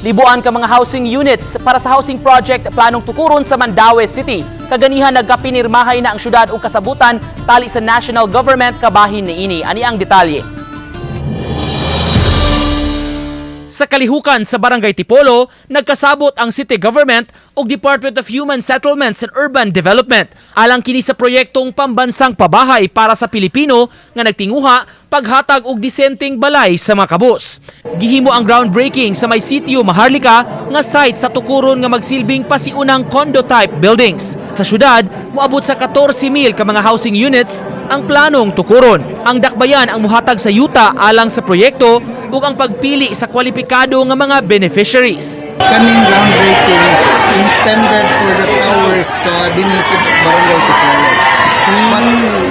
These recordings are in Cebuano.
Libuan ka mga housing units para sa housing project planong tukuron sa Mandaue City. Kaganihan, nagkapinirmahay na ang syudad ug kasabutan tali sa national government kabahin niini. Ani ang detalye. Sa kalihukan sa Barangay Tipolo, nagkasabot ang city government ug Department of Human Settlements and Urban Development alang kini sa proyektong pambansang pabahay para sa Pilipino nga nagtinguha paghatag og disenteng balay sa mga kabus. Gihimo ang groundbreaking sa may sitio Maharlika nga site sa tukuron nga magsilbing pasiunang condo type buildings. Sa syudad, moabot sa 14,000 ka mga housing units ang planong tukuron. Ang dakbayan ang muhatag sa yuta alang sa proyekto ug ang pagpili sa kwalipikado nga mga beneficiaries. Kaning groundbreaking intended for the towers sa dinhi sa Barangay Tipolo. But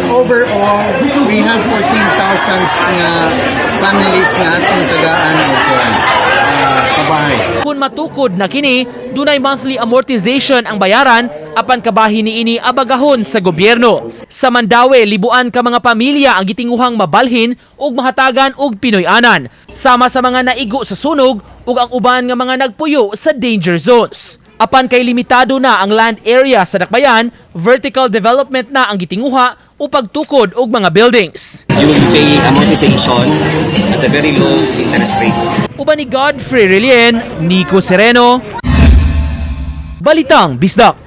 overall, we have 14,000 nga families nga atong tagaan og kuan, pabahay. Kung matukod na kini, dunay monthly amortization ang bayaran apan kabahin niini abagahon sa gobyerno. Sa Mandaue, libuan ka mga pamilya ang gitinguhang mabalhin ug mahatagan og Pinoy-anan, sama sa mga naigo sa sunog ug ang uban nga mga nagpuyo sa danger zones. Apan kay limitado na ang land area sa dakbayan, vertical development na ang gitinguha o pagtukod og mga buildings. You will pay amortization at a very low interest rate. Uban ni Godfrey Relien, Nico Sereno, Balitang Bisdak.